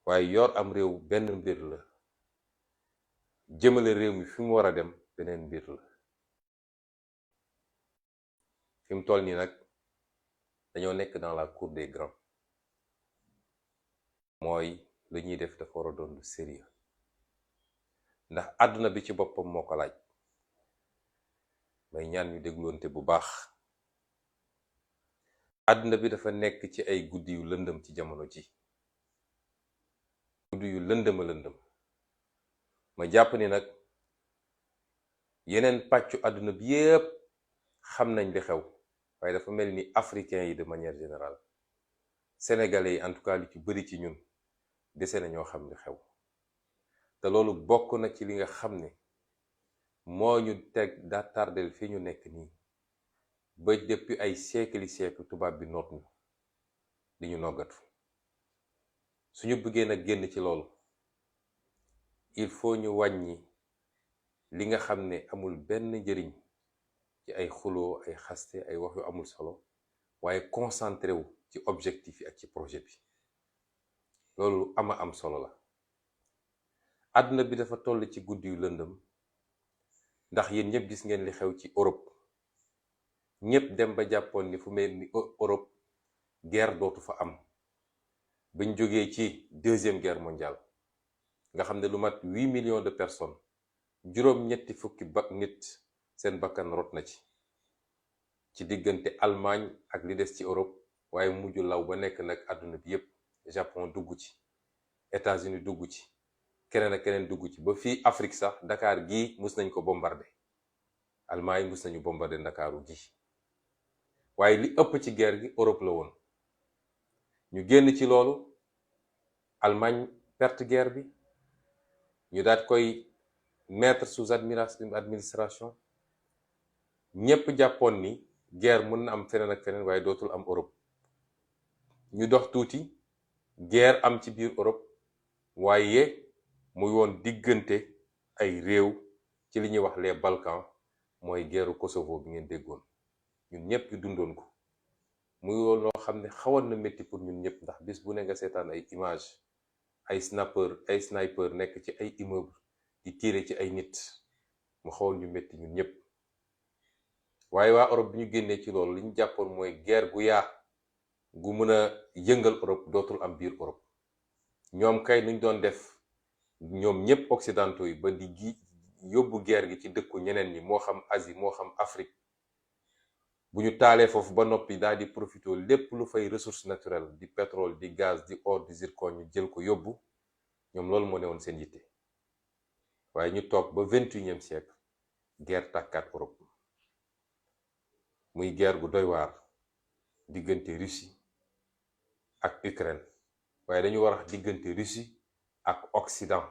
waaye yor am réew benn mbir la, jëmale réew mi fi mu war a dem beneen mbir la. fi mu toll nii nag dañoo nekk dans la cour des grands, mooy lu ñuy def dafa war a doon lu sérieux ndax àdduna bi ci boppam moo ko laaj. may ñaan ñu dégloonte bu baax. àdduna bi dafa nekk ci ay guddi yu lëndëm ci jamono ji, guddi yu lëndëma lëndëm. ma jàpp ni nag yeneen pàccu àdduna bi yépp xam nañ li xew, waaye dafa mel ni africains yi de manière générale, sénégalais yi en tout cas li ci bëri ci ñun dese na ñoo xam li xew. te loolu bokk na ci li nga xam ne moo ñu teg daa tardel fi ñu nekk nii ba depuis ay siècle tubaab bi noot ñu di ñu noggatu. suñu bëggee nag génn ci loolu, il faut ñu wàññi li nga xam ne amul benn njëriñ ci ay xuloo, ay xaste, ay wax yu amul solo, waaye concentré wu ci objectif yi ak ci projet bi. loolu am solo la. àdduna bi dafa toll ci guddi yu lëndëm ndax yéen ñëpp gis ngeen li xew ci Europe. ñëpp dem ba jàppoon ni fu mel ni Europe guerre dootu fa am bañ jógee ci deuxième guerre mondiale nga xam ne lu mat 8 millions de personnes, juróom-ñetti fukki nit seen bakkan rot na ci diggante Allemagne ak li des ci Europe, waaye mujj law ba nekk nag àdduna bi yépp. Japon dugg ci, États-Unis dugg ci, keneen ak keneen dugg ci, ba fii Afrique sax Dakar gii mus nañ ko bombardé. Allemagne mus nañu bombardé Ndakaaru gi. waaye li ëpp ci guerre gi Europe la woon. ñu génn ci loolu, Allemagne perte guerre bi, ñu daat koy mettre sous administration. ñépp jàppoon ni guerre mën na am feneen ak feneen waaye dootul am Europe. ñu dox tuuti, guerre am ci biir Europe, waaye muy woon diggante ay réew ci li ñuy wax les Balkans, mooy guerru Kosovo bi ngeen déggoon. ñun ñëpp ñu dundoon ko, muy woon loo xam ne xawoon na métti pour ñun ñëpp, ndax bis bu ne nga seetaan ay image ay sniper nekk ci ay immeuble di tirer ci ay nit, mu xawoon ñu métti ñun ñëpp. waaye waa Europe bi ñu génnee ci loolu li ñu jàppoon mooy guerre gu yaa gu mën a yëngal Europe dootul am biir Europe. ñoom kay nuñ doon def ñoom ñëpp occidentaux yi ba di yóbbu guerre gi ci dëkku ñeneen ñi, moo xam Asie moo xam Afrique. bu ñu taalee foofu ba noppi daal di profité lépp lu fay ressource naturelle, di pétrole, di gaz, di or, di zircon, ñu jël ko yóbbu. ñoom loolu moo ne woon seen yitte. waaye ñu toog ba 21e siècle guerre tàkkaat Europe, muy guerre gu doy waar diggante Russie ak Ukraine, waaye dañu war a wax diggante Russie ak Occident,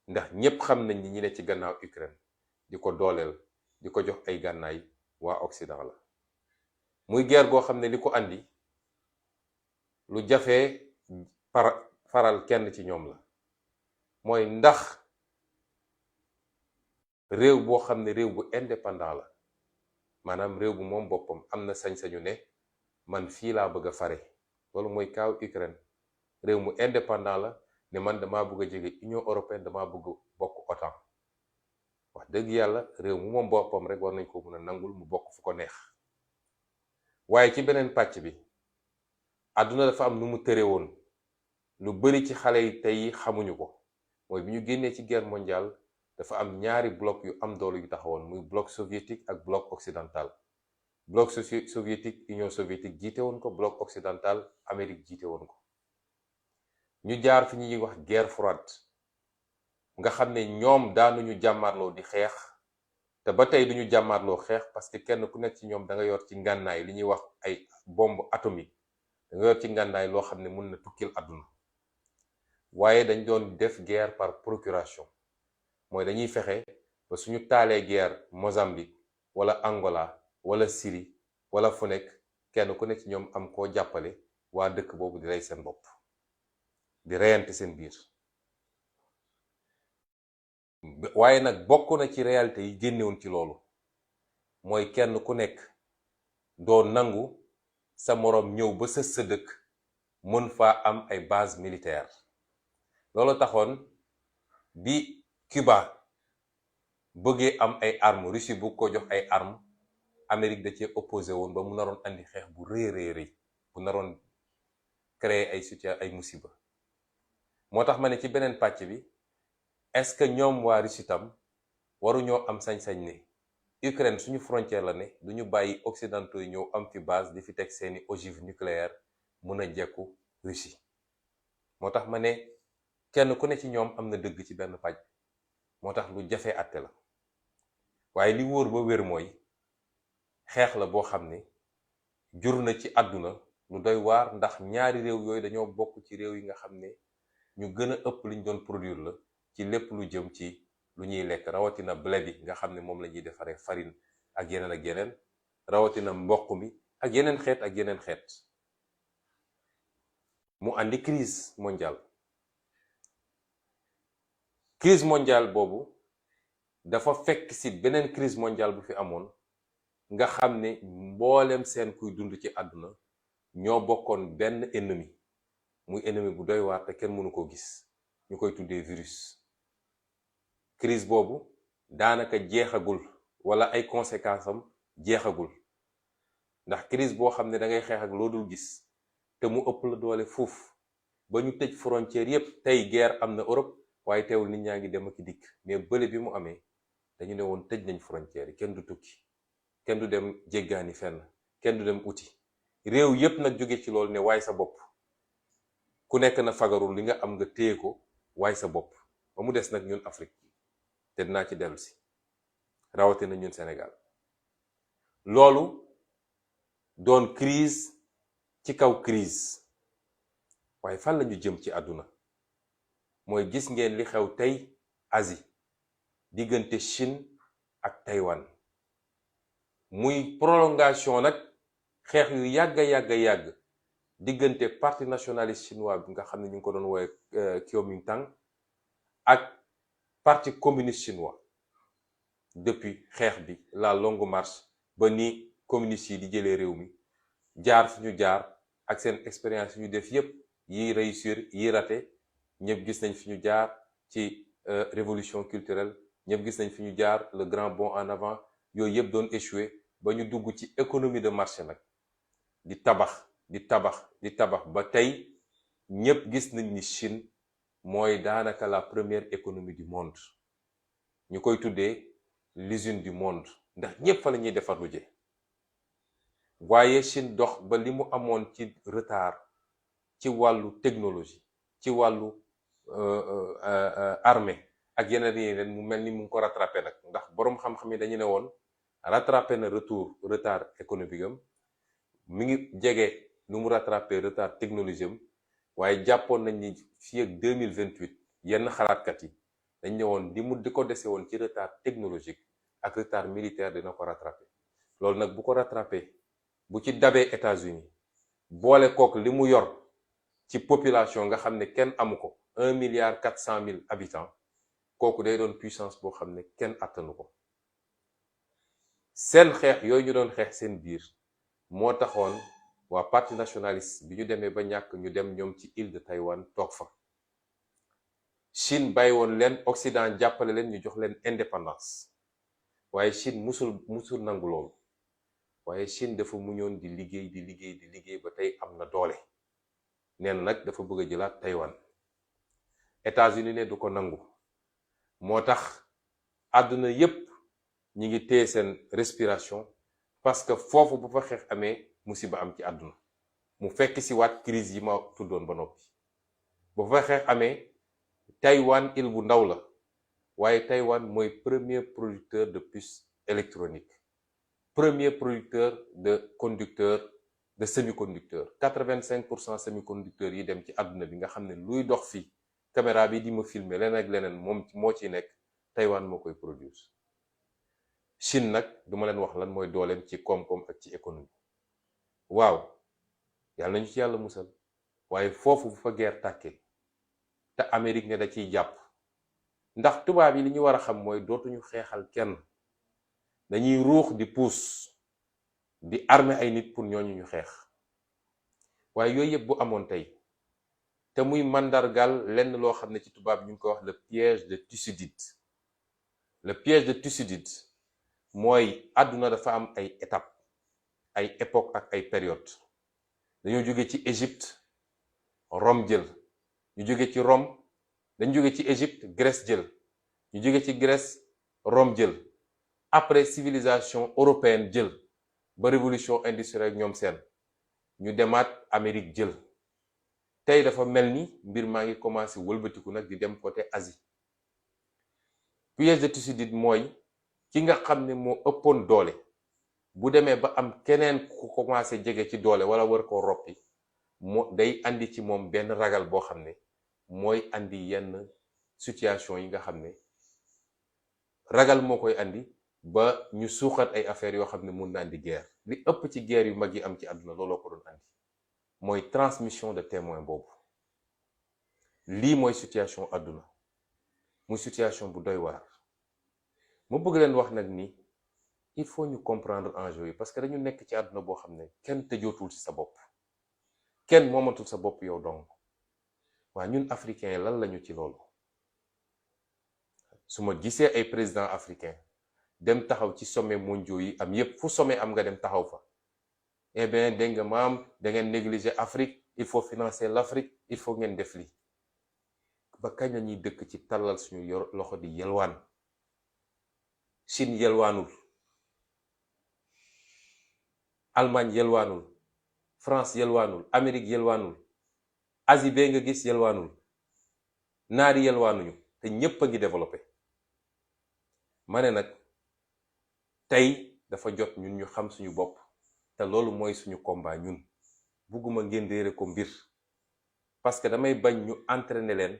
ndax ñépp xam nañ ni ñi ne ci gannaaw Ukraine di ko dooleel, di ko jox ay gànnaay, waa Occident la. muy guerre goo xam ne li ko andi lu jafee faral kenn ci ñoom la, mooy ndax réew boo xam ne réew bu indépendant la, maanaam réew bu moom boppam, am na sañ-sañu ne man fii laa bëgg a fare. loolu mooy kaaw Ukraine. réew mu indépendant la ne man damaa bëgg a jege Union européenne, damaa bëgg bokk OTAN. wax dëgg yàlla réew mu moom boppam rek war nañ ko mën a nangul mu bokk fu ko neex. waaye ci beneen pàcc bi, àdduna dafa am nu mu tëre woon, lu bari ci xale yi tey xamuñu ko. mooy bi ñu génnee ci guerre mondiale dafa am ñaari bloc yu am doole yu taxawoon, muy bloc soviétique ak bloc occidental. bloc soviétique, Union soviétique jiite woon ko, bloc occidental, Amérique jiite woon ko. ñu jaar fi ñuy wax guerre froide, nga xam ne ñoom daanuñu jàmmarloo di xeex, te ba tey duñu jàmmarloo xeex, parce que kenn ku nekk ci ñoom da nga yor ci ngànnaay li ñuy wax ay bombe atomique, da nga yor ci ngànnaay loo xam ne mën na tukkil àdduna. waaye dañ doon def guerre par procuration, mooy dañuy fexe ba suñu taalee guerre Mozambique wala Angola wala Syrie wala fu nekk, kenn ku nekk ci ñoom am koo jàppale, waa dëkk boobu di rey seen bopp, di reyante seen biir. waaye nag bokk na ci réalité yi génnewoon ci loolu, mooy kenn ku nekk doo nangu sa moroom ñëw ba sa dëkk mën faa am ay base militaire. loolu taxoon bi Cuba bëggee am ay armes Russie bu ko jox ay armes Amérique da cee opposé woon ba mu naroon andi xeex bu rëy bu naroon créer ay situation ay musiba moo tax ma ne ci beneen pàcc bi est-ce que ñoom waa Russie tam waruñoo am sañ-sañ ne Ukraine suñu frontière la ne duñu bàyyi occidentaux yi ñëw am fi base di fi teg seeni ogive nucléaire mun a jekku Russie moo tax ma ne kenn ku ne ci ñoom am na dëgg ci benn pàcc moo tax lu jafee àtte la waaye li wóor ba wér mooy xeex la boo xam ne jur na ci àdduna lu doy waar ndax ñaari réew yooyu dañoo bokk ci réew yi nga xam ne ñu gën a ëpp liñ doon produire la ci lépp lu jëm ci lu ñuy lekk rawatina blé bi nga xam ne moom la ñuy defaree farine ak yeneen rawatina mboq mi ak yeneen xeet mu andi crise mondiale boobu dafa fekk ci beneen crise mondiale bu fi amoon nga xam ne mboolem seen kuy dund ci àdduna ñoo bokkoon benn ennemi muy ennemi bu doy waar te kenn mënu ko gis ñu koy tuddee virus. crise boobu daanaka jeexagul wala ay conséquences am jeexagul ndax crise boo xam ne da ngay xeex ak loo dul gis te mu ëpp la doole fuuf ba ñu tëj frontière yépp tey guerre am na Europe waaye teewul nit ñaa ngi dem ak dikk mais bële bi mu amee dañu ne woon tëj nañ frontière yi kenn du tukki kenn du dem jéggaani fenn kenn du dem uti réew yépp nag jóge ci loolu ne waay sa bopp ku nekk na fagarul li nga am nga téye ko waay sa bopp ba mu des nag ñun Afrique te dinaa ci dellu si rawatina ñun Sénégal loolu doon crise ci kaw crise waaye fan lañu jëm ci àdduna mooy gis ngeen li xew tey Asie diggante Chine ak Taïwan muy prolongation nag xeex yu yàgg diggante parti nationaliste chinois bi nga xam ne ñu ngi ko doon woowe Kuomintang ak parti communiste chinois depuis xeex bi la longue marche ba ni communiste yi di jëlee réew mi jaar fi ñu jaar ak seen expérience yu ñu def yépp yi réussir yi raté ñëpp gis nañ fi ñu jaar ci révolution culturelle ñëpp gis nañ fi ñu jaar le grand bond en avant yooyu yëpp doon échoué ba ñu dugg ci économie de marché nag di tabax ba tey ñëpp gis nañ ni Chine mooy daanaka la première économie du monde ñu koy tuddee l'usine du monde ndax ñëpp fa la ñuy defar lu jë waaye Chine dox ba li mu amoon ci retard ci wàllu technologie ci wàllu armée ak yeneen mu mel ni mu ngi ko rattrapé nag ndax boroom xam-xam yi dañu ne woon rattrapé na retard économique am mi ngi jege nu mu rattrapé retard technologie am waaye jàppoon nañ ni fii ak 2028 yenn xalaatkat yi dañ ne woon di ko dese woon ci retard technologique ak retard militaire dina ko rattrapé loolu nag bu ko rattrapé bu ci dabee États-Unis boole kook li mu yor ci population nga xam ne kenn amu ko 1,4 milliard habitants kooku day doon puissance boo xam ne kenn attanu ko seen xeex yooyu ñu doon xeex seen biir moo taxoon waa parti nationaliste bi ñu demee ba ñàkk ñu dem ñoom ci île de Taïwan toog fa Chine bàyyi woon leen Occident jàppale leen ñu jox leen indépendance waaye Chine musul nangu loolu waaye Chine dafa muñoon di liggéey ba tey am na doole neen nag dafa bëgg a jëlaat Taïwan États-Unis ne du ko nangu moo tax àdduna yépp ñi ngi téye seen respiration parce que foofu bu fa xeex amee musiba am ci àdduna mu fekk ci waat crise yi ma tuddoon ba noppi bu fa xeex amee Taïwan île bu ndaw la waaye Taïwan mooy premier producteur de puces électroniques premier producteur de semi-conducteurs 85% semi-conducteurs yi dem ci àdduna bi nga xam ne luy dox fii caméra bi di ma filmer leneen ak leneen moom moo ci nekk Taïwan moo koy produire Chine nag duma leen wax lan mooy dooleem ci koom-koom ak ci économie waaw yàlla nañu ci yàlla musal waaye foofu bu fa guerre tàkkee te Amérique ne da ciy jàpp ndax tubaab yi li ñu war a xam mooy dootuñu xeexal kenn dañuy ruux di puus di armer ay nit pour ñooñu ñu xeex waaye yooyu yëpp bu amoon tey te muy mandargal lenn loo xam ne ci tubaab ñu ngi ko wax le piège de Thucydide. Le piège de Thucydide mooy àdduna dafa am ay étape ay époque ak ay période dañoo jóge ci Égypte Rome jël, ñu jóge ci Rome dañu jóge ci Égypte Grèce jël, ñu jóge ci Grèce Rome jël, après civilisation européenne jël ba révolution industrielle ñoom seen ñu demaat Amérique jël. tey dafa mel ni mbir maa ngi commencé wëlbatiku nag di dem côté Asie. piège de Thucydide mooy ki nga xam ne moo ëppoon doole bu demee ba am keneen ku commencé jege ci doole wala war koo roppi day andi ci moom benn ragal boo xam ne mooy andi yenn situation yi nga xam ne ragal moo koy andi ba ñu suuxat ay affaires yoo xam ne mun na andi guerre. li ëpp ci guerre yu mag yi am ci àdduna looloo ko doon andi mooy transmission de témoin boobu. lii mooy situation àdduna muy situation bu doy waar. mu bëgg leen wax nag ni il faut ñu comprendre enjeu yi parce que dañu nekk ci àdduna boo xam ne kenn tëjootul ci sa bopp kenn moomatul sa bopp yow donc waa ñun africains yi lan lañu ci loolu. su ma gisee ay président africain dem taxaw ci sommet mondiaux yi am yépp fu sommet am nga dem taxaw fa, eh bien dégg nga maam da ngeen négliger Afrique, il faut financer l'Afrique, il faut ngeen def lii. ba kañ la ñuy dëkk ci tàllal suñu loxo di yelwaan. Chine yelwaanul, Allemagne yelwaanul, France yelwaanul, Amérique yelwaanul, Asie bee nga gis yelwaanul, naari yelwaanuñu te ñépp a ngi développé. ma ne nag tey dafa jot ñun ñu xam suñu bopp te loolu mooy suñu combat ñun. bugguma ngeen réere ko mbir parce que damay bañ ñu entraîner leen.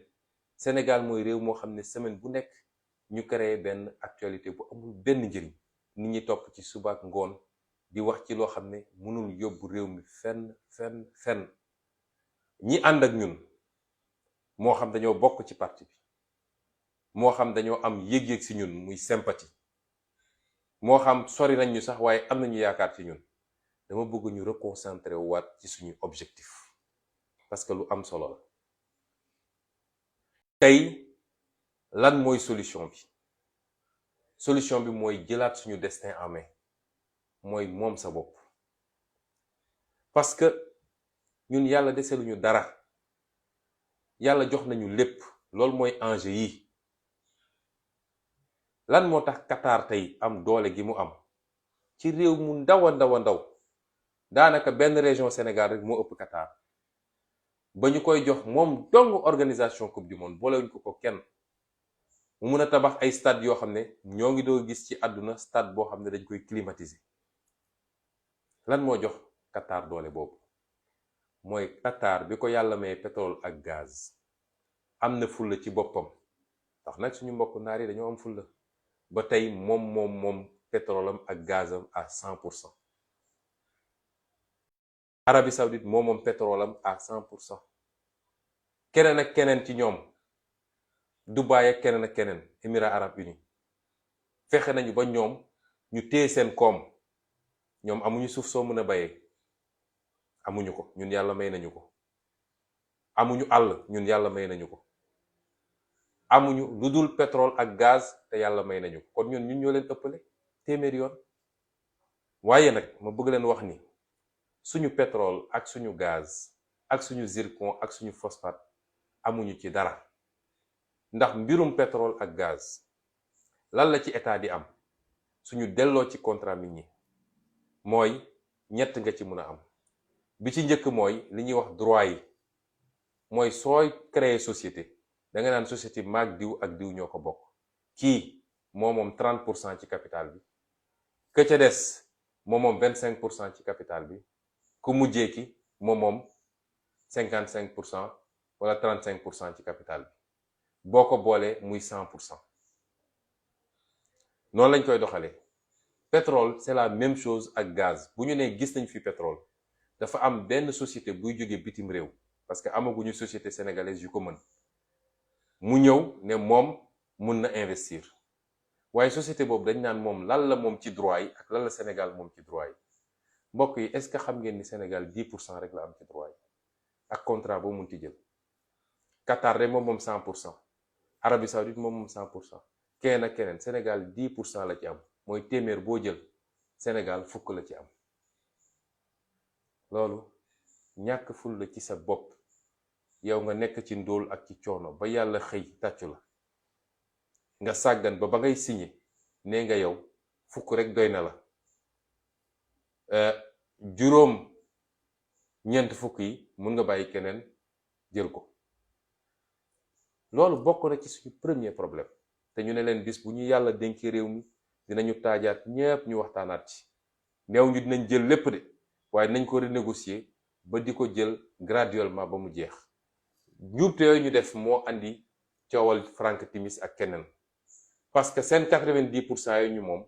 Sénégal mooy réew moo xam ne semaine bu nekk ñu créé benn actualité bu amul benn njëriñ, nit ñi topp ci suba ak ngoon di wax ci loo xam ne mënul yóbbu réew mi fenn. ñi ànd ak ñun moo xam dañoo bokk ci parti bi, moo xam dañoo am yëg-yëg ci ñun muy sympathie, moo xam sori nañ ñu sax waaye am nañu yaakaar ci ñun. dama bëgg ñu reconcentrer waat ci suñu objectif parce que lu am solo la. tey lan mooy solution bi? solution bi mooy jëlaat suñu destin en main, mooy moom sa bopp. parce que ñun yàlla deseluñu dara, yàlla jox nañu lépp. loolu mooy enjeu yi. lan moo tax Qatar tey am doole gi mu am ci réew mu ndaw a ndaw daanaka benn région Sénégal rek moo ëpp Qatar, ba ñu koy jox moom dong organisation coupe du monde boolewuñ ko kenn. mu mun a tabax ay stade yoo xam ne ñoo ngi doo gis ci àdduna stade boo xam ne dañ koy climatiser. lan moo jox Qatar doole boobu? mooy Qatar bi ko yàlla may pétrole ak gaz am na fulla ci boppam. ndax nag suñu mbokk naar yi dañoo am fulla ba tey moom pétrole am ak gazam à 100%. Arabie Saoudite moom pétrole am à 100%. keneen ak keneen ci ñoom, Dubaï ak keneen ak keneen, Émirats arabes unis, fexe nañu ba ñoom ñu téye seen koom. ñoom amuñu suuf soo mën a bayee, amuñu ko, ñun yàlla may nañu ko. amuñu àll, ñun yàlla may nañu ko. amuñu lu dul pétrole ak gaz te yàlla may nañu ko. kon ñun ñoo leen ëppale téeméeri yoon. waaye nag ma bëgg leen wax ni suñu pétrole ak suñu gaz ak suñu zircon ak suñu phosphate amuñu ci dara. ndax mbirum pétrole ak gaz lan la ci état di am suñu delloo ci contrat minier mooy ñett nga ci mën a am. bi ci njëkk mooy li ñuy wax droit yi, mooy sooy créer société da nga naan société maag diw ak diw ñoo ko bokk. kii moom 30% ci capital bi, ka ca des moom 25% ci capital bi, ku mujjee ki moom 55% wala 35% ci capital bi. boo ko boolee muy 100%. noonu lañ koy doxalee. pétrole c'est la même chose ak gaz. bu ñu nee gis nañ fi pétrole dafa am benn société buy jóge bitim réew parce que amaguñu société sénégalaise yu ko mën, mu ñëw ne moom mun na investir. waaye société boobu dañ naan moom lan la moom ci droit yi ak lan la Sénégal moom ci droit yi. mbokk yi est-ce que xam ngeen ni Sénégal 10% rek la am ci droit yi ak contrat boo mun ti jël. Qatar de moom 100%, Arabie Saoudite moom 100%, keneen ak keneen. Sénégal 10% la ci am, mooy téeméer boo jël Sénégal fukk la ci am. loolu ñàkk ful la ci sa bopp. yow nga nekk ci ndóol ak ci coono ba yàlla xëy tàccu la nga sàggan ba ngay signé nee nga yow fukk rek doy na la. juróom ñeent fukk yi mun nga bàyyi keneen jël ko. loolu bokk na ci suñu premier problème, te ñu ne leen bis bu ñu yàlla dénkee réew mi dinañu taajaat ñépp ñu waxtaanaat ci. néew ñu dinañ jël lépp de, waaye nañ ko renégocier ba di ko jël graduellement ba mu jeex. njuumte yooyu ñu def moo andi coowal Frank Timis ak keneen, parce que seen 90% yooyu ñu moom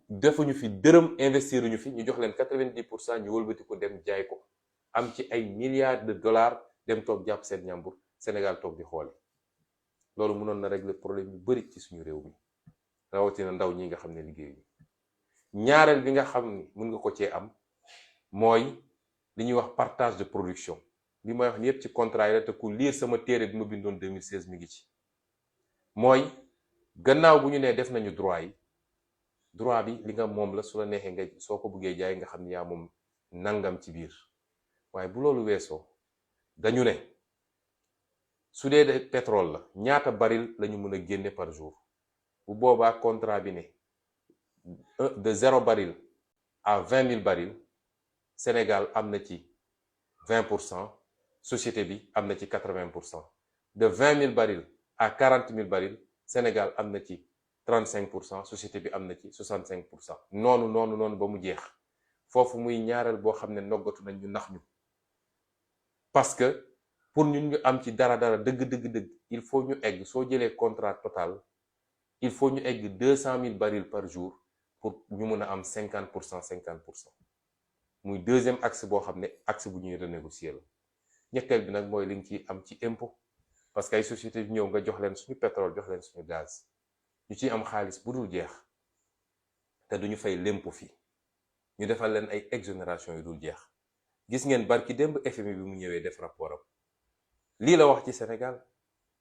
defuñu fi dërëm, investiruñu fi, ñu jox leen 90%, ñu wëlbati ko dem jaay ko, am ci ay milliards de dollars, dem toog jàpp seen ñàmbur, Sénégal toog di xoole. loolu mënoon na régler problème yu bari ci suñu réew mi, rawatina ndaw ñi nga xam ne liggéeyuñu. ñaareel bi nga xam ni mën nga ko cee am mooy li ñuy wax partage de production. li may wax ni yépp ci contrat yi la, te ku lire sama téere bi ma bindoon 2016 mi ngi ci. mooy gannaaw bu ñu nee def nañu droit yi, droit bi li nga moom la, su la neexee nga soo ko bëggee jaay nga xam ni yaa moom nangam ci biir. waaye bu loolu weesoo dañu ne su dee de pétrole la, ñaata baril lañu mën a génne par jour. bu boobaa contrat bi ne de 0 baril à 20 000 barils, Sénégal am na ci 20%, société bi am na ci 80%. de 20 000 barils à 40 000 barils, Sénégal am na ci 35%, société bi am na ci 65%. noonu ba mu jeex. foofu muy ñaareel boo xam ne noggatu nañ ñu nax ñu. parce que pour ñun ñu am ci dara dëgg il faut ñu egg, soo jëlee contrat total, il faut ñu egg 200 000 barils par jour pour ñu mën a am 50%. muy deuxième axe boo xam ne axe bu ñuy renégocier la. ñetteel bi nag mooy li nga ciy am ci impôt, parce que ay société ñëw nga jox leen suñu pétrole, jox leen suñu gaz, ñu ciy am xaalis bu dul jeex, te duñu fay l'impôt fii. ñu defal leen ay exonération yu dul jeex. gis ngeen barki démb FMI bi mu ñëwee def rapport am lii la wax ci Sénégal.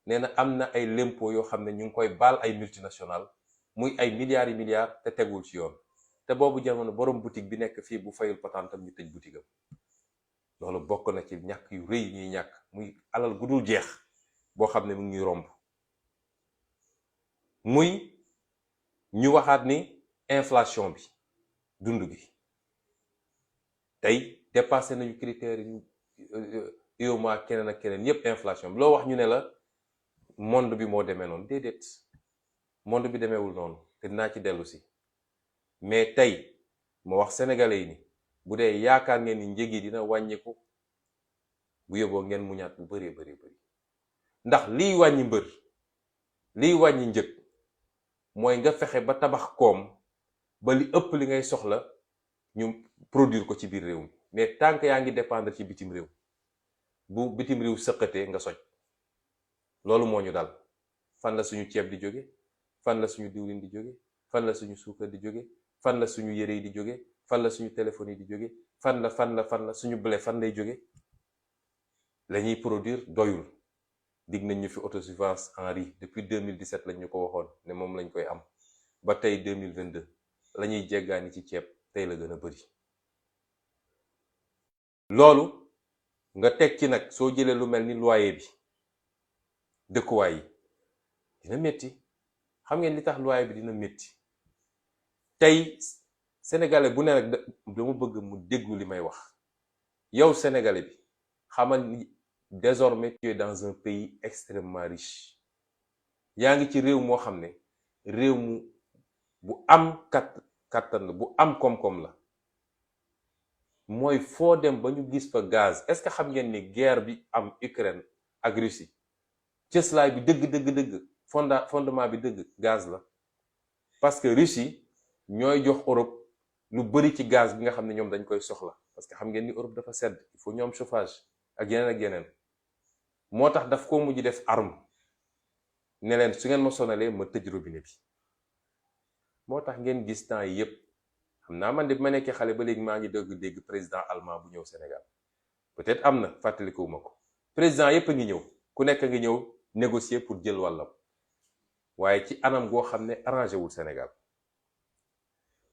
nee na am na ay l'impôt yoo xam ne ñu ngi koy baal ay multinational, muy ay milliards yi milliards, te tegul ci yoon. te boobu jamono borom boutique bi nekk fii bu fayul patantam ñu tëj boutique am. loolu bokk na ci ñàkk yu rëy ñuy ñàkk, muy alal gu dul jeex boo xam ne mu ngi romb. muy ñu waxaat ni inflation bi, dund gi tey dépassé nañu critères yi UEMOA, keneen ak keneen yépp inflation bi. loo wax ñu ne la monde bi moo demee noonu. déedéet, monde bi demeewul noonu, te dinaa ci dellu si. mais tey ma wax sénégalais yi ni bu dee yaakaar ngeen ni njëg yi dina wàññiku, bu yóbboo ngeen muñaat bu bëree bëri. ndax liy wàññi mbër, liy wàññi njëg mooy nga fexe ba tabax koom ba li ëpp li ngay soxla ñu produire ko ci biir réew mi. mais tant que yaa ngi dépendre ci bitim réew, bu bitim réew sëqatee nga soj. loolu moo ñu dal. fan la suñu ceeb di jóge, fan la suñu diwlin di jóge, fan la suñu suukar di jóge, fan la suñu yére yi di jóge, fan la suñu téléphone yi di jóge, fan la suñu blé fan lay jóge. la ñuy produire doyul. dig nañ ñu fi autosuffisance en riz depuis 2017 lañ ñu ko waxoon ne moom lañ koy am, ba tey 2022 la ñuy jéggaani ci ceeb tey la gën a bëri. loolu nga teg ci nag soo jëlee lu mel ni loyer bi, dëkkuwaay yi dina métti. xam ngeen li tax loyer bi dina métti? tey sénégalais bu ne rek dama bëgg mu déglu li may wax. yow sénégalais bi xamal ni désormais tu es dans un pays extrêmement riche. yaa ngi ci réew moo xam ne réew mu bu am kattan la, bu am koom-koom la. mooy foo dem ba ñu gis fa gaz. est-ce que xam ngeen ni guerre bi am Ukraine ak Russie, cëslaay bi dëgg fondement bi dëgg gaz la. parce que Russie ñooy jox Europe lu bari ci gaz bi nga xam ne ñoom dañ koy soxla, parce que xam ngeen ni Europe dafa sedd, il faut ñu am chauffage ak yeneen. moo tax daf ko mujj def arme, ne leen su ngeen ma sonalee ma tëj robinet bi. moo tax ngeen gis temps yi yépp, xam naa man de bi ma nekkee xale ba léegi maa ngi dégg président allemand bu ñëw Sénégal. peut-être am na, fàttalikuwuma ko. président yépp a ngi ñëw, ku nekk nga ñëw négocier pour jël wàllam waaye ci anam goo xam ne arrangé wul Sénégal.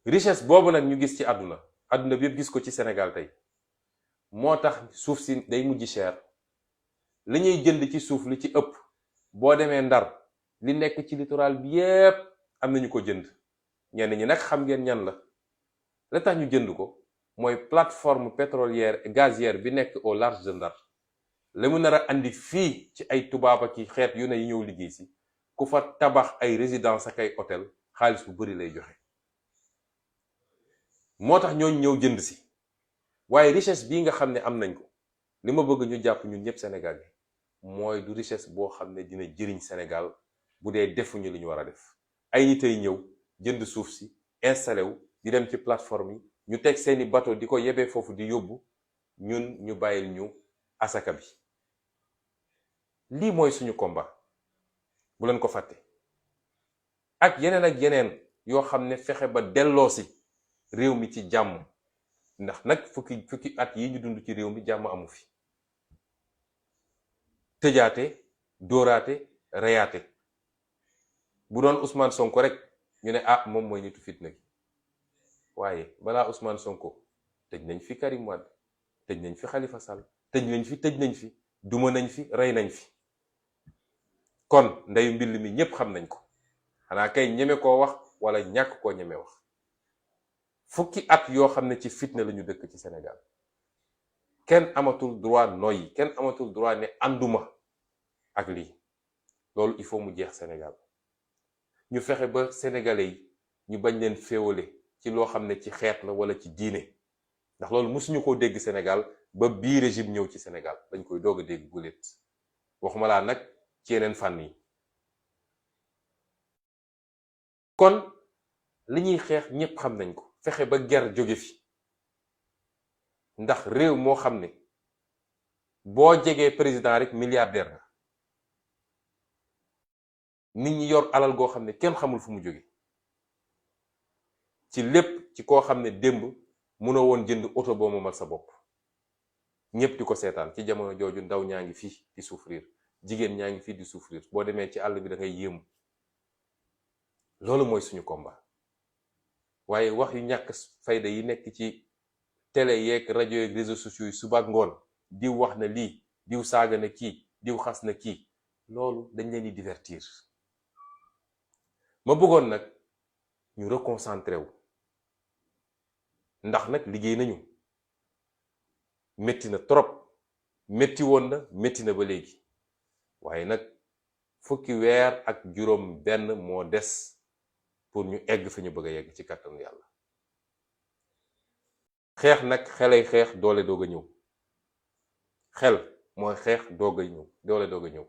richesse boobu nag ñu gis ci àdduna bi yëpp gis ko ci Sénégal tey moo tax suuf si day mujj cher. li ñuy jënd ci suuf li ci ëpp boo demee Ndar li nekk ci littoral bi yépp am nañu ko jënd ñenn ñi nag xam ngeen ñan la tax ñu jënd ko mooy plateforme pétrolière et gazière bi nekk au large de Ndar la mu nar a andi fii ci ay tubaab ki xeet yu ne yi ñëw liggéey si ku fa tabax ay résidence ak ay hôtel xaalis bu bari lay joxe moo tax ñooñu ñëw jënd si waaye richesse bii nga xam ne am nañ ko li ma bëgg ñu jàpp ñun ñëpp Sénégal yi mooy du richesse boo xam ne dina jëriñ Sénégal bu dee defuñu li ñu war a def. ay nit ay ñëw jënd suuf si installé wu di dem ci plateforme yi ñu teg seeni bateau di ko yebee foofu di yóbbu ñun ñu bàyyil ñu asaka bi. lii mooy suñu combat bu leen ko fàtte ak yeneen yoo xam ne fexe ba delloosi réew mi ci jàmm ndax nag fukki at yi ñu dund ci réew mi jàmm amu fi. tëjaate dóoraate reyaate bu doon Ousmane Sonko rek ñu ne moom mooy nitu fitna gi waaye balaa Ousmane Sonko tëj nañ fi Karim Wade tëj nañ fi Khalifa Sall tëj nañ fi duma nañ fi rey nañ fi kon ndeyu mbill mi ñépp xam nañ ko xanaa kay ñeme koo wax wala ñàkk koo ñeme wax. fukki at yoo xam ne ci fitna lañu dëkk ci Sénégal kenn amatul droit noyyi kenn amatul droit ne ànduma ak lii loolu il faut mu jeex Sénégal ñu fexe ba sénégalais yi ñu bañ leen féewale ci loo xam ne ci xeet la wala ci diine ndax loolu mësuñu koo dégg Sénégal ba bii régime ñëw ci Sénégal dañ koy doog a dégg guléet waxuma laa nag ci yeneen fànn yi. kon li ñuy xeex ñépp xam nañ ko fexe ba ger jóge fi ndax réew moo xam ne boo jegee président rek milliardaire na nit ñi yor alal goo xam ne kenn xamul fu mu jóge ci lépp ci koo xam ne démb mënoo woon jënd oto boo moomal sa bopp ñépp di ko seetaan ci jamono jooju ndaw ñaa ngi fii di souffrir jigéen ñaa ngi fii di souffrir boo demee ci àll bi da ngay yéemu loolu mooy suñu combat. waaye wax yu ñàkk fayda yi nekk ci télé yeeg rajo yeeg réseaux sociaux yi suba ak ngoon diw wax na lii diw saaga na kii diw xas na kii loolu dañ leen di divertir. ma bëggoon nag ñu reconcentré wu ndax nag liggéey nañu métti na trop métti woon na métti na ba léegi waaye nag fukki weer ak juróom benn moo des pour ñu egg fi ñu bëgg a yegg ci kàttanu yàlla. xeex nag xelay xeex doole doog a ñëw xel mooy xeex doog a ñëw doole doog a ñëw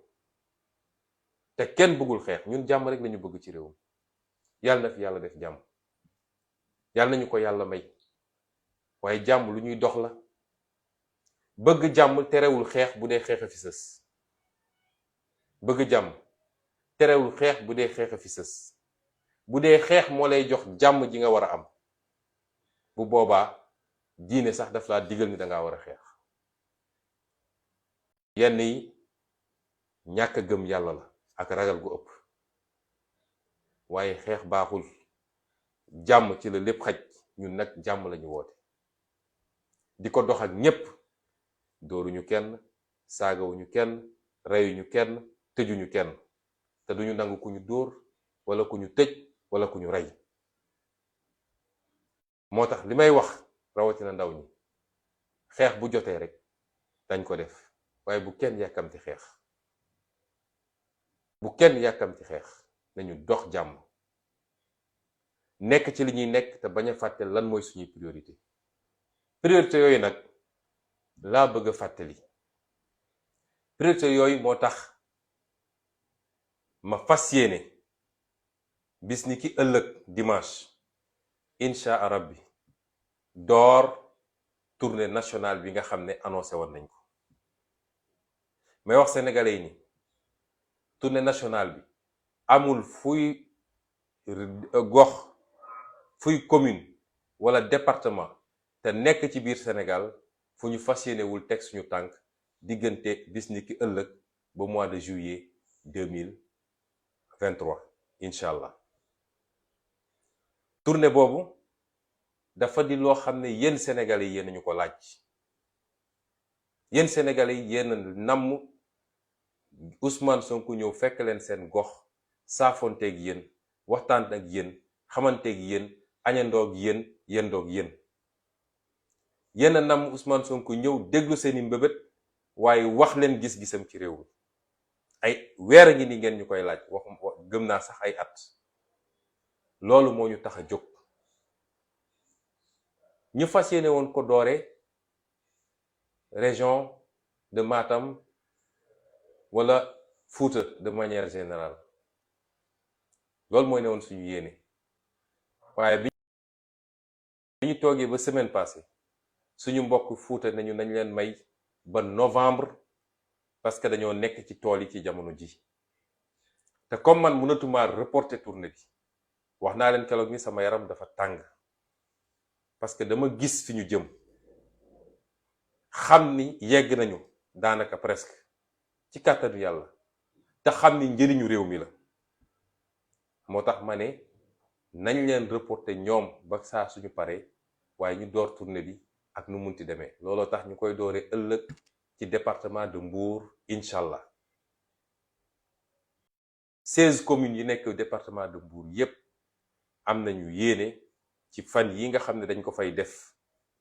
te kenn bëggul xeex ñun jàmm rek lañu bëgg ci réewum yàlla na fi yàlla def jàmm yàlla nañu ko yàlla may waaye jàmm lu ñuy dox la bëgg jàmm terewul xeex bu dee xeex a fi sës bëgg jàmm terewul xeex bu dee xeex a fi sës bu dee xeex moo lay jox jàmm ji nga war a am bu boobaa diine sax daf laa digal ni danga war a xeex. yenn yi ñàkk a gëm yàlla la ak ragal gu ëpp waaye xeex baaxul jàmm ci la lépp xaj ñun nag jàmm lañu woote di ko dox ak ñépp dóoruñu kenn saagawuñu kenn reyuñu kenn tëjuñu kenn te duñu nangu ku ñu dóor wala ku ñu tëj wala ku ñu rey. moo tax li may wax rawatina ndaw ñi xeex bu jotee rek dañ ko def waaye bu kenn yàkkamti xeex bu kenn yàkkamti xeex nañu dox jàmm nekk ci li ñuy nekk te bañ a fàtte lan mooy suñuy priorité yooyu nag laa bëgg a fàttali priorité yooyu moo tax ma fas yéene bis ni ki ëllëg dimanche incha allah bi door tournée nationale bi nga xam ne annoncé woon nañ ko may wax sénégalais yi ni tournée nationale bi amul fuy gox fuy commune wala département te nekk ci biir Sénégal fu ñu fas yéenewul teg suñu tànk diggante bis ni ki ëllëg ba mois de juillet 2023 incha allah. tournée boobu dafa di loo xam ne yéen Sénégalais yi yéen ñu ko laaj, yéen Sénégalais yi yéen namm Ousmane Sonko ñëw fekk leen seen gox, saafonteeg yéen, waxtaan ak yéen, xamanteeg yéen, añandoog yéen, yendoog yéen. yéen a namm Ousmane Sonko ñëw déglu seeni mbébét waaye wax leen gis-gisam ci réew mi. ay weer a ngi ni ngeen ñu koy laaj, gëm naa sax ay at. loolu moo ñu tax a jóg. ñu fas yéene woon ko doore région de Matam wala Fouta de manière générale. loolu mooy ne woon suñu yéene. waaye bi ñu toogee ba semaine passée suñu mbokk Fouta nañu nañ leen may ba novembre parce que dañoo nekk ci tool yi ci jamono ji. te comme man mënatuma reporter tournée bi, wax naa leen keroog ni sama yaram dafa tàng parce que dama gis fi ñu jëm, xam ni yegg nañu daanaka presque ci kàttanu yàlla, te xam ni njëriñu réew mi la. moo tax ma ne nañ leen reporter ñoom ba saa suñu paree, waaye ñu door tournée bi ak nu munti demee. looloo tax ñu koy dooree ëllëg ci département de Mbour incha allah. 16 communes yi nekk département de Mbour yépp am nañu yéene ci fan yi nga xam ne dañ ko fay def,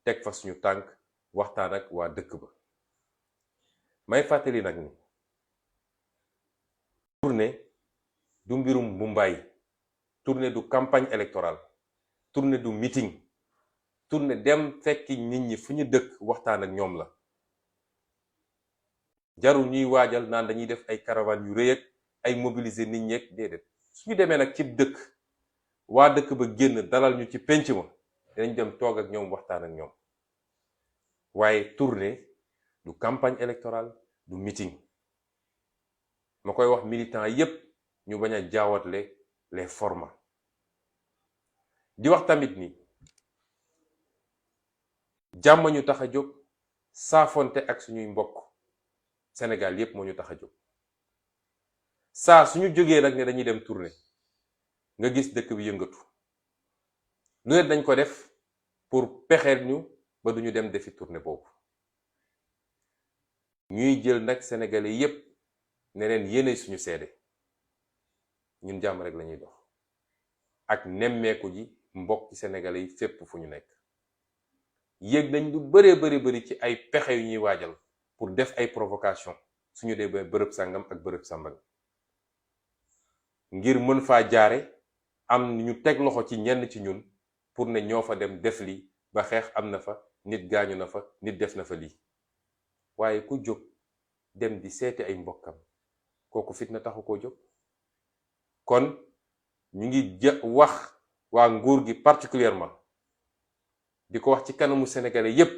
teg fa suñu tànk, waxtaan ak waa dëkk ba. may fàttali nag ni tournée du mbirum mbumbaay, tournée du campagne électorale, tournée du meeting, tournée dem fekki nit ñi fu ñu dëkk waxtaan ak ñoom la. jarul ñuy waajal naan dañuy def ay caravane yu rëy ak ay mobiliser nit ñeek déedéet. suñu demee nag ci dëkk, waa dëkk ba génn dalal ñu ci penc ma, dañ dem toog ak ñoom waxtaan ak ñoom. waaye tournée du campagne électorale, du meeting. ma koy wax militants yépp ñu bañ a jaawatle les formats. di wax tamit ni jàmm ñu tax a jóg, saafonte ak suñuy mbokk Sénégal yépp moo ñu tax a jóg. saa suñu jógee nag ne dañuy dem tournée, nga gis dëkk bi yëngatu. lu ne dañ ko def pour pexeel ñu ba duñu dem defi tournée boobu. ñuy jël nag sénégalais yépp ne leen yéene suñu seede, ñun jàmm rek lañuy dox ak nemmeeku ji mbokk ci sénégalais yi fépp fu ñu nekk. yéeg nañ lu bari ci ay pexe yu ñuy waajal pour def ay provocation suñu dee bërëb sàngam ak bërëb sàmbang, ngir mën faa jaare am ñu teg loxo ci ñenn ci ñun pour ne ñoo fa dem def li ba xeex am na fa, nit gaañu na fa, nit def na fa lii. waaye ku jóg dem di seeti ay mbokkam, kooku fitna taxu koo jóg. kon ñu ngi wax waa nguur gi particulièrement, di ko wax ci kanamu sénégalais yépp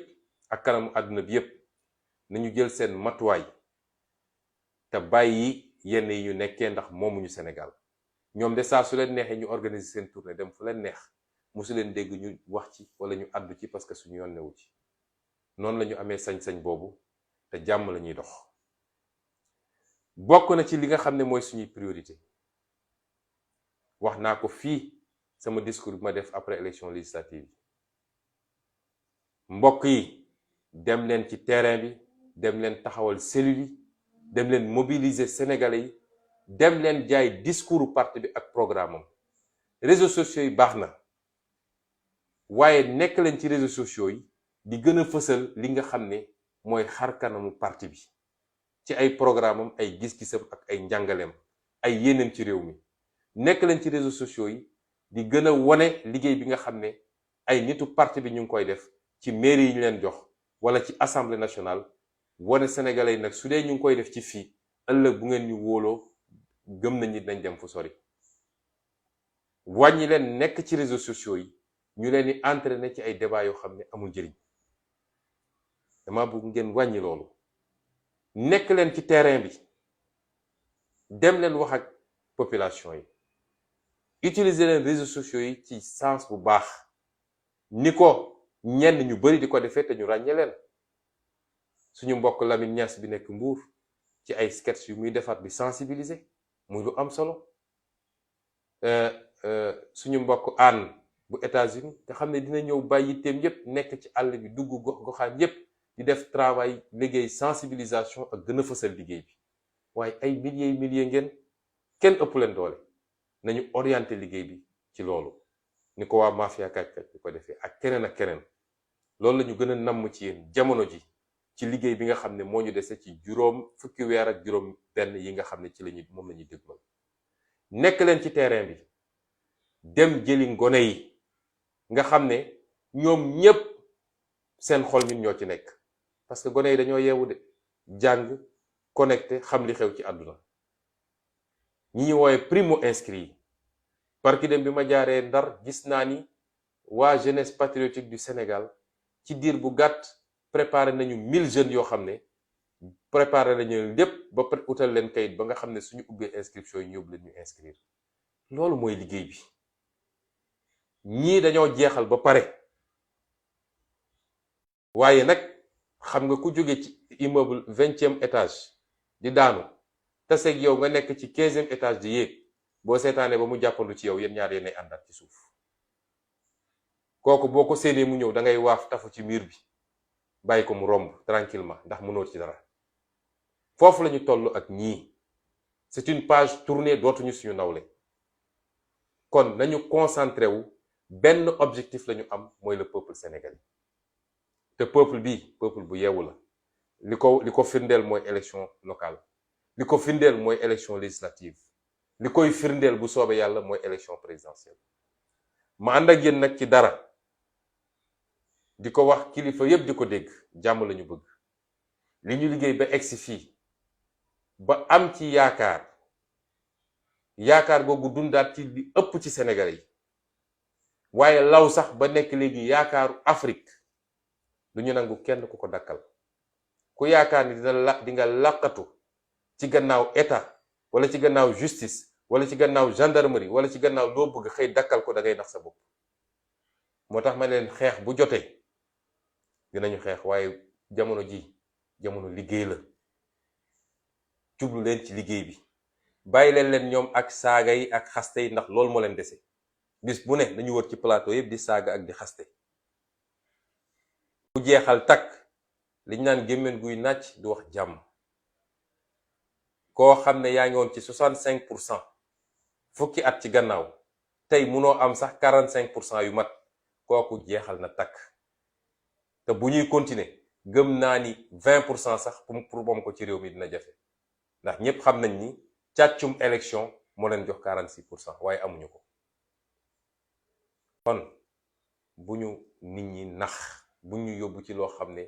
ak kanamu àdduna bi yépp, nañu jël seen matuwaay te bàyyi yenn yi ñu nekkee, ndax moomuñu Sénégal. ñoom de saa su leen neexee ñu organiser seen tournée dem fu leen neex, musu leen dégg ñu wax ci wala ñu àddu ci parce que suñu yoon newu ci. noonu la ñu amee sañ-sañ boobu, te jàmm la ñuy dox. bokk na ci li nga xam ne mooy suñuy priorité. wax naa ko fii sama discours bi ma def après élection législative yi. mbokk yi dem leen ci terrain bi, dem leen taxawal cellule yi, dem leen mobiliser sénégalais yi, dem leen jaay discours parti bi ak programme am. réseaux sociaux yi baax na, waaye nekk leen ci réseaux sociaux yi di gën a fësal li nga xam ne mooy xar kanamu parti bi ci ay programme am, ay gis-gisam ak ay njàngaleem, ay yéeneem ci réew mi. nekk leen ci réseaux sociaux yi di gën a wone liggéey bi nga xam ne ay nitu parti bi ñu ngi koy def ci mairie yi ñu leen jox wala ci assemblée nationale. wane sénégalais yi nag su dee ñu ngi koy def ci fii, ëllëg bu ngeen ñu wóoloo gëm nañ ni dañ dem fu sori. wàññi leen nekk ci réseaux sociaux yi ñu leen di entraîner ci ay débat yoo xam ne amul njëriñ. dama bëgg ngeen wàññi loolu. nekk leen ci terrain bi, dem leen wax ak population yi. utiliser leen réseaux sociaux yi ci sens bu baax, ni ko ñenn ñu bari di ko defee te ñu ràññee leen. suñu mbokk Lamine Niass bi nekk Mbour ci ay sketch yu muy defar di sensibiliser muy lu am solo. suñu mbokk aan bu États-Unis nga xam ne dina ñëw bàyyi yitteem yépp nekk ci àll bi dugg gox-goxaan yépp di def travail liggéey sensibilisation ak gën a fësal liggéey bi. waaye ay milliers ngeen, kenn ëpp leen doole. nañu orienté liggéey bi ci loolu ni ko waa mafia kàcc di ko defee ak keneen ak keneen. loolu la ñu gën a namm ci yéen jamono ji ci liggéey bi nga xam ne moo ñu dese ci fukki weer ak juróom benn yi nga xam ne ci moom la ñuy dégmal. nekk leen ci terrain bi dem jëli ngone yi nga xam ne ñoom ñépp seen xol ñun ñoo ci nekk, parce que gone yi dañoo yeewu de jàng connecté xam li xew ci àdduna. ñi ñu woowe primo inscrit yi barki dem bi ma jaaree Ndar gis naa ni waa jeunesse patriotique du Sénégal ci diir bu gàtt préparé nañu 1000 jeunes yoo xam ne préparé nañu lépp ba utal leen kayit ba nga xam ne suñu ubbee inscription yi ñóbbu leen ñu inscrire. loolu mooy liggéey bi. ñii dañoo jeexal ba pare waaye nag xam nga ku jóge ci immeuble 20e étage di daanu taseeg yow nga nekk ci 15e étage di yéeg boo seetaanee ba mu jàppandu ci yow yéen ñaar yéenay àndaat ci suuf. kooku boo ko séenee mu ñëw da ngay waaf tafu ci mur bi bàyyi ko mu romb tranquillement ndax mënoo ci dara. foofu la ñu toll ak ñii. c'est une page tournée, dootuñu suñu nawle. kon nañu concentré wu benn objectif la ñu am mooy le peuple sénégalais. te peuple bi peuple bu yeewu la. li ko firndeel mooy élection locale. li ko firndeel mooy élection législative. li koy firndeel bu soobee yàlla mooy élection présidentielle. ma ànd ak yéen nag ci dara di ko wax kilifa yépp di ko dégg jàmm lañu bëgg. li ñu liggéey ba egsi fii ba am ci yaakaar googu dundaat ci li ëpp ci Sénégalais yi waaye law sax ba nekk léegi yaakaaru Afrique du ñu nangu kenn ku ko dakkal. ku yaakaar ni di nga làqatu ci gannaaw état wala ci gannaaw justice wala ci gannaaw gendarmerie wala ci gannaaw loo bëgg xëy dakkal ko da ngay nax sa bopp. moo tax ma leen xeex bu jotee dinañu xeex waaye jamono ji jamono liggéey la. jublu leen ci liggéey bi bàyyi leen ñoom ak saaga yi ak xaste yi ndax loolu moo leen dese. bis bu ne dañu wër ci plateau yépp di saaga ak di xaste. bu jeexal takk liñ naan gémmeen guy nàcc du wax jàmm. koo xam ne yaa ngi woon ci 65% fukki at ci gannaaw tey munoo am sax 45% yu mat kooku jeexal na takk. te bu ñuy continuer gëm naa ni 20% sax pour moom ko ci réew mi dina jafe. ndax ñépp xam nañ ni càccum élection moo leen jox 46% waaye amuñu ko. kon bu ñu nit ñi nax bu ñu yóbbu ci loo xam ne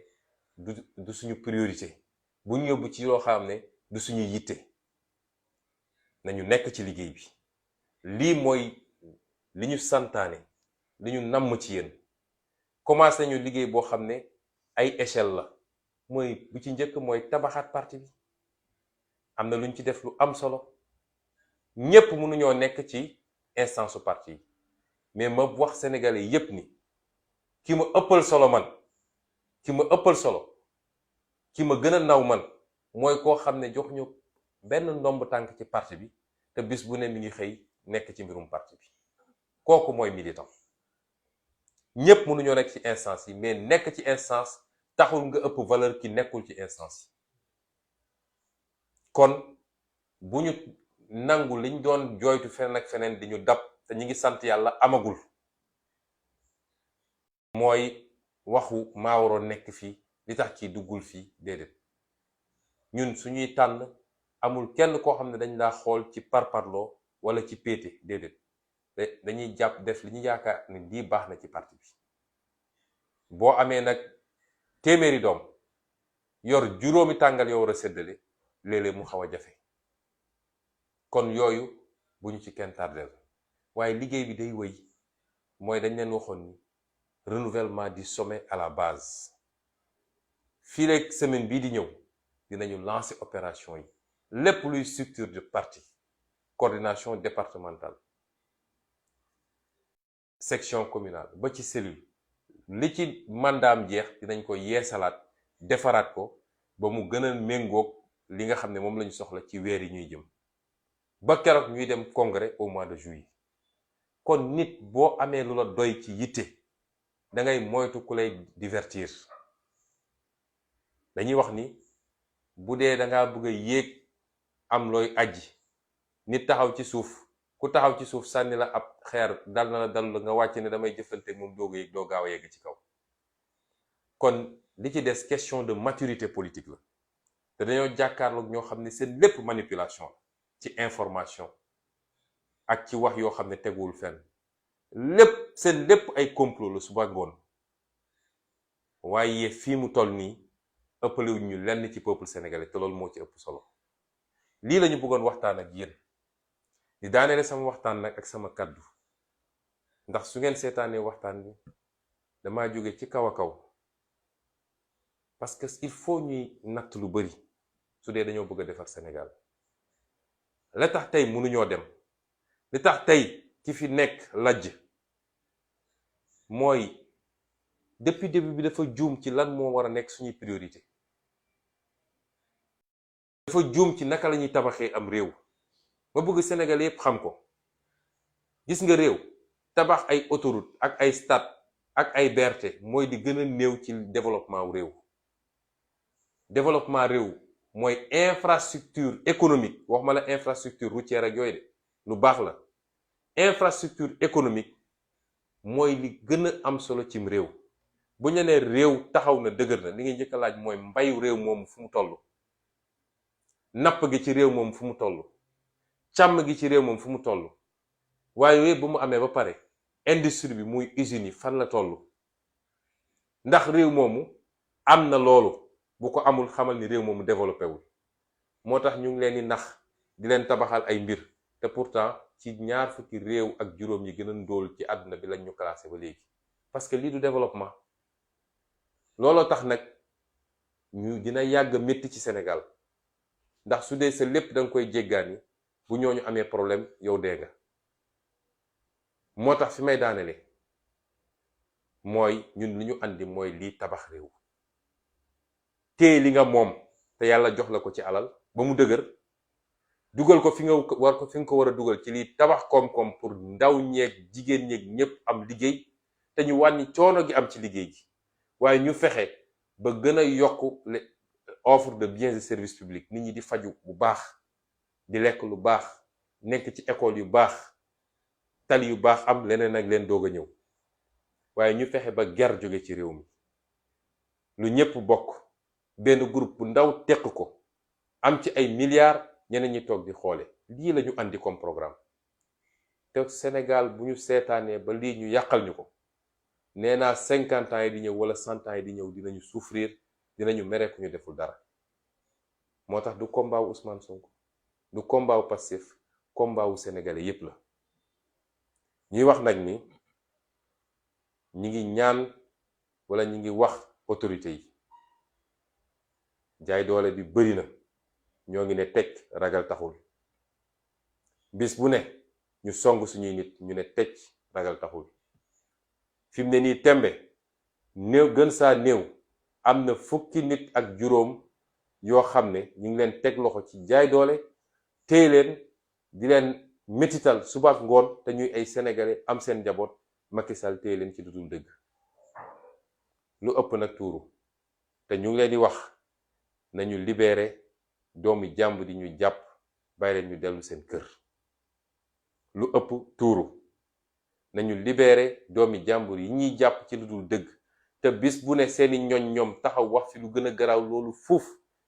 du suñu priorité bu ñu yóbbu ci loo xam ne du suñu yitte. nañu nekk ci liggéey bi. lii mooy li ñu santaane li ñu namm ci yéen. commencé nañu liggéey boo xam ne ay échelle la. mooy bu ci njëkk mooy tabaxaat parti bi. am na lu ñu ci def lu am solo. ñépp mënuñoo nekk ci instance su parti yi. mais ma wax sénégalais yépp ni ki ma ëppal solo man ki ma ëppal solo ki ma gën a naw man mooy koo xam ne jox ñu benn ndomb tànk ci parti bi te bis bu ne mi ngi xëy nekk ci mbirum parti bi. kooku mooy militant. ñépp mënuñoo nekk ci instance yi mais nekk ci instance taxul nga ëpp valeur ki nekkul ci instance yi. kon bu ñu nangu liñ doon jooytu feneen ak feneen di ñu dab te ñu ngi sant yàlla amagul. mooy waxu maa waroon nekk fii li tax kii duggul fii déedéet. ñun suñuy tànn amul kenn koo xam ne dañ laa xool ci parparloo wala ci péete déedéet. dañuy jàpp def li ñu yaakaar ni lii baax na ci parti bi. boo amee nag téeméeri doom yor juróomi tàngal yoo war a séddale léeg-léeg mu xaw a jafe. kon yooyu bu ñu ci kenn tardel. waaye liggéey bi day wëy mooy dañ leen waxoon ni renouvellement du sommet à la base. fii rek semaine bii di ñëw dinañu lancer opération yi lépp luy structure de parti, coordination départementale, section communale ba ci cellule li ci mandaam jeex dinañ ko yeesalaat defaraat ko ba mu gën a méngoog li nga xam ne moom lañu soxla ci weer yi ñuy jëm ba keroog ñuy dem congrès au mois de juillet. kon nit boo amee lu la doy ci yitte da ngay moytu ku lay divertir. dañuy wax ni bu dee da ngaa bëgg a yéeg am looy aji nit taxaw ci suuf ku taxaw ci suuf sànni la ab xeer dal na la dal nga wàcc ne damay jëflante moom doog a yéeg doo gaaw a yegg ci kaw. kon li ci des question de maturité politique la te dañoo jàkkaarloog ñoo xam ne seen lépp manipulation la ci information ak ci wax yoo xam ne teguwul fenn seen lépp ay complot la suba ngoon. waaye fii mu toll nii ëppalewuñ ñu lenn ci peuple sénégalais te loolu moo ci ëpp solo. lii lañu bëggoon waxtaan ak yéen di daaneele sama waxtaan nag ak sama kàddu ndax su ngeen seetaanee waxtaan bi dama jóge ci kaw a kaw parce que il faut ñuy natt lu bari su dee dañoo bëgg a defar Sénégal. la tax tey mënuñoo dem li tax tey ki fi nekk lajj mooy depuis début bi dafa juum ci lan moo war a nekk suñuy priorité. dafa juum ci naka la ñuy tabaxee am réew. ma bëgg Sénégal yépp xam ko. gis nga réew tabax ay autoroute ak ay stade ak ay BRT mooy di gën a néew ci développement wu réew. développement réew mooy infrastructure économique waxuma la infrastructure routière ak yooyu de lu baax la. infrastructure économique mooy li gën a am solo cim réew. bu ñu nee réew taxaw na dëgër na li ngay njëkk a laaj mooy mbayu réew moomu fu mu toll. napp gi ci réew moom fu mu toll. càmm gi ci réew moom fu mu toll. waaye yooyu bu mu amee ba pare industrie bi muy usines yi fan la toll. ndax réew moomu am na loolu. bu ko amul xamal ni réew moomu développé wul. moo tax ñu ngi leen di nax di leen tabaxal ay mbir te pourtant ci 20 fukki réew ak juróom yi gën a ndóol ci àdduna bi lañ ñu classé ba léegi. parce que lii du développement. looloo tax nag ñu dina yàgg métti ci Sénégal ndax su dee sa lépp da nga koy jéggaani bu ñooñu amee problème yow dee nga. moo tax fi may daanele mooy ñun li ñu andi mooy lii tabax réew. téye li nga moom te yàlla jox la ko ci alal ba mu dëgër dugal ko fi nga ko war a dugal ci lii tabax koom-koom pour ndaw ñeeg jigéen ñeeg ñépp am liggéey te ñu wàññi coono gi am ci liggéey gi. waaye ñu fexe ba gën a yokk les offre de biens et services publics nit ñi di faju bu baax di lekk lu baax nekk ci école yu baax tali yu baax am leneen ak leen doog a ñëw. waaye ñu fexe ba ger jóge ci réew mi lu ñépp bokk benn groupe bu ndaw teq ko am ci ay milliards ñeneen ñi toog di xoole. lii la ñu andi comme programme te Sénégal bu ñu seetaanee ba lii ñu yàqal ñu ko nee naa 50 ans yi di ñëw wala 100 ans yi di ñëw dinañu souffrir dinañu mere ku ñu deful dara. moo tax du combat wu Ousmane Sonko du combat wu Pastef combat wu sénégalais yépp la. ñuy wax nag ni ñi ngi ñaan wala ñi ngi wax autorité yi jaay doole bi bëri na ñoo ngi ne teg ragal taxul. bis bu ne ñu song suñuy nit ñu ne teg ragal taxul. fi mu ne nii tembe néew gën saa néew am na fukki nit ak juróom yoo xam ne ñu ngi leen teg loxo ci jaay doole téye leen di leen métital suba ak ngoon te ñuy ay sénégalais am seen njaboot Macky Sall téye leen ci lu dul dëgg. lu ëpp nag tuuru te ñu ngi leen di wax nañu libéré doomi jàmb di ñu jàpp bàyyi leen ñu dellu seen kër. lu ëpp tuuru nañu libéré doomi jàmbur yi ñuy jàpp ci lu dul dëgg te bis bu ne seeni ñoñ ñoom taxaw wax fi lu gën a garaaw loolu fuuf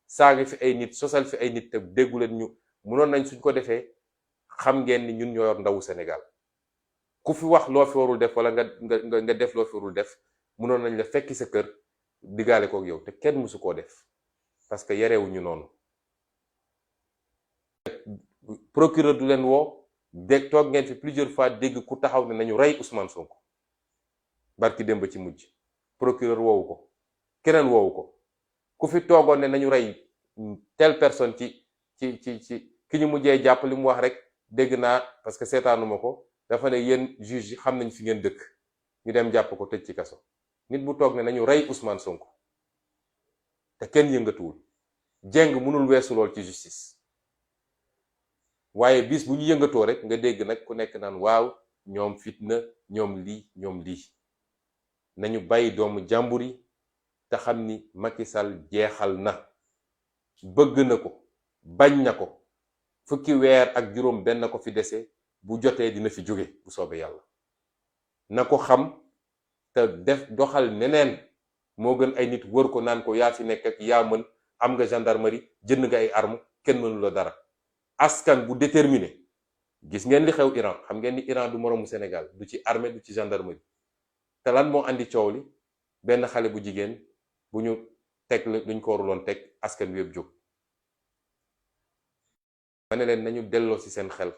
saaga fi ay nit sosal fi ay nit te déggu leen ñu mënoon nañ suñ ko defee xam ngeen ni ñun ñoo yor ndawu Sénégal. ku fi wax loo fi warul def wala nga def loo fi warul def mënoon nañ la fekki sa kër diggaale kook yow te kenn mësu koo def parce que yarewuñu noonu. procureur du leen woo. dégg toog ngeen fi plusieurs fois dégg ku taxaw ne nañu rey Ousmane Sonko barki démb ci mujj procureur woowu ko keneen woowu ko ku fi toogoon ne nañu rey telle personne ci ki ñu mujjee jàpp li mu wax rek dégg naa parce que seetaanuma ko dafa ne yéen juge yi xam nañ fi ngeen dëkk ñu dem jàpp ko tëj ci kaso. nit bu toog ne nañu rey Ousmane Sonko te kenn yëngatuwul jeng mënul weesu lool ci justice. waaye bis bu ñu yëngatoo rek nga dégg nag ku nekk naan waaw ñoom fitna ñoom lii nañu bàyyi doomu jàmbur yi te xam ni Macky Sall jeexal na, bëgg na ko, bañ na ko, fukki weer ak juróom benn ko fi dese, bu jotee dina fi jóge bu soobee yàlla. na ko xam te doxal neneen moo gën ay nit wër ko naan ko yaa fi nekk ak yaa mën, am nga gendarmerie, jënd nga ay arme, kenn mënu la dara. askan bu déterminé, gis ngeen li xew Iran, xam ngeen ni Iran du moroomu Sénégal, du ci armée, du ci gendarmerie. te lan moo andi coow li? benn xale bu jigéen bu ñu teg la duñ ko waruloon teg, askan wi yëpp jóg. ma ne leen nañu delloo ci seen xel.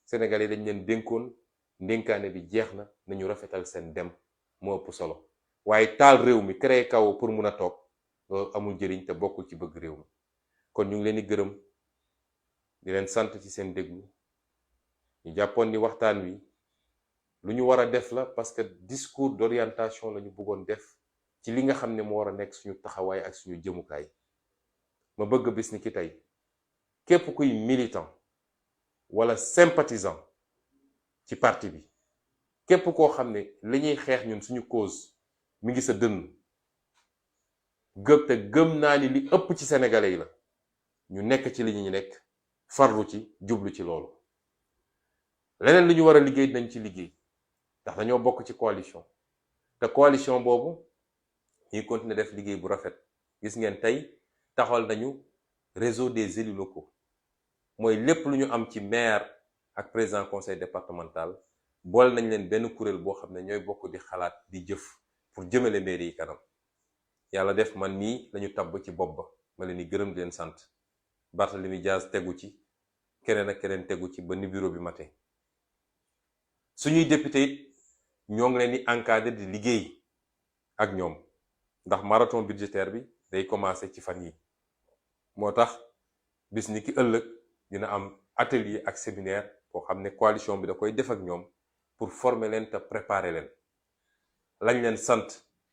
Sénégal yi dañ leen dénkoon, ndénkaane bi jeex na, nañu rafetal seen dem moo ëpp solo. waaye taal réew mi, créer kaw pour mun a toog, loolu amul njëriñ te bokkul ci bëgg réew mi. kon ñu ngi leen di gërëm di leen sant ci seen déglu. ñu jàppoon ni waxtaan wi lu ñu war a def la, parce que discours d'orientation la ñu bëggoon def ci li nga xam ne moo war a nekk suñu taxawaay ak suñu jëmukaay. ma bëgg bis ni ki tey képp kuy militant wala sympathisant ci parti bi, képp koo xam ne li ñuy xeex ñun suñu cause mi ngi sa dënn, gëm naa ni li ëpp ci sénégalais yi la, ñu nekk ci li ñu nekk, farlu ci, jublu ci loolu. leneen li ñu war a liggéey dinañ ci liggéey, ndax dañoo bokk ci coalition, te coalition boobu ñuy continuer def liggéey bu rafet. gis ngeen tey taxawal nañu réseau des élus locaux, mooy lépp lu ñu am ci maire ak président conseil départemental, boole nañ leen benn kuréel boo xam ne ñooy bokk di xalaat di jëf pour jëmale mairie yi kanam. yàlla def man mii lañu tabb ci bopp ba, ma leen di gërëm di leen sant. Barthélemy Diaz tegu ci, keneen ak keneen tegu ci ba ni bureau bi mate. suñuy député it ñoo ngi leen di encadrer di liggéey ak ñoom, ndax marathon budgétaire bi day commencer ci fan yi. moo tax bis ni ki ëllëg dina am atelier ak séminaire boo xam ne coalition bi da koy def ak ñoom pour former leen te préparer leen. lañ leen sant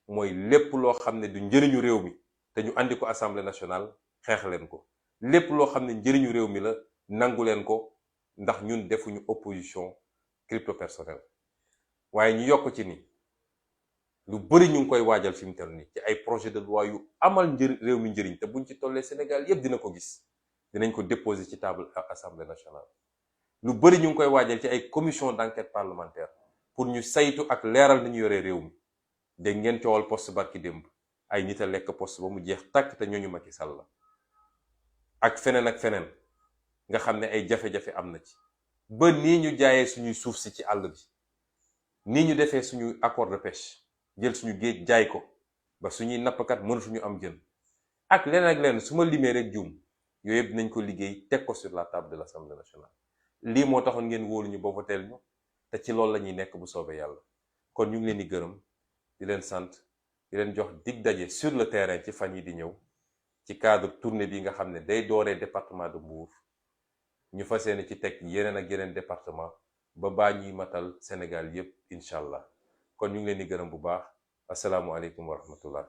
mooy lépp loo xam ne du njëriñu réew mi te ñu andi ko assemblée nationale, xeex leen ko. lépp loo xam ne njëriñu réew mi la, nangu leen ko, ndax ñun defuñu opposition crypto personnel. waaye ñu yokk ci ni lu bari ñu ngi koy waajal fi mu toll nii ci ay projet de loi yu amal réew mi njëriñ, te buñ ci tollee Sénégal yépp dina ko gis, dinañ ko déposer ci table assemblée nationale. lu bari ñu ngi koy waajal ci ay commission d'enquête parlementaire pour ñu saytu ak leeral ni ñu yoree réew mi. dégg ngeen coowal poste barki démb, ay nit a lekk poste ba mu jeex tàkk te ñooñu Macky Sall la. ak feneen nga xam ne ay jafe-jafe am na ci, ba nii ñu jaayee suñuy suuf si ci àll bi, nii ñu defee suñu accord de pêche, jël suñu géej jaay ko ba suñuy nappkat mënatuñu am jën, ak leneen su ma limee rek juum. yooyu yëpp dinañ ko liggéey teg ko sur la table de l'Assemblée nationale. lii moo taxoon ngeen wóolu ñu ba voteel ñu, te ci loolu la ñuy nekk bu soobee yàlla. kon ñu ngi leen di gërëm di leen sant, di leen jox dig daje sur le terrain ci fan yi di ñëw, ci cadre tournée bi nga xam ne day dooree département de Mbour, ñu fas yéene ci teg yeneen ak yeneen département ba baa ñuy matal Sénégal yépp incha allah. kon ñu ngi leen di gërëm bu baax. asalaamualeykum wa rahmatullah.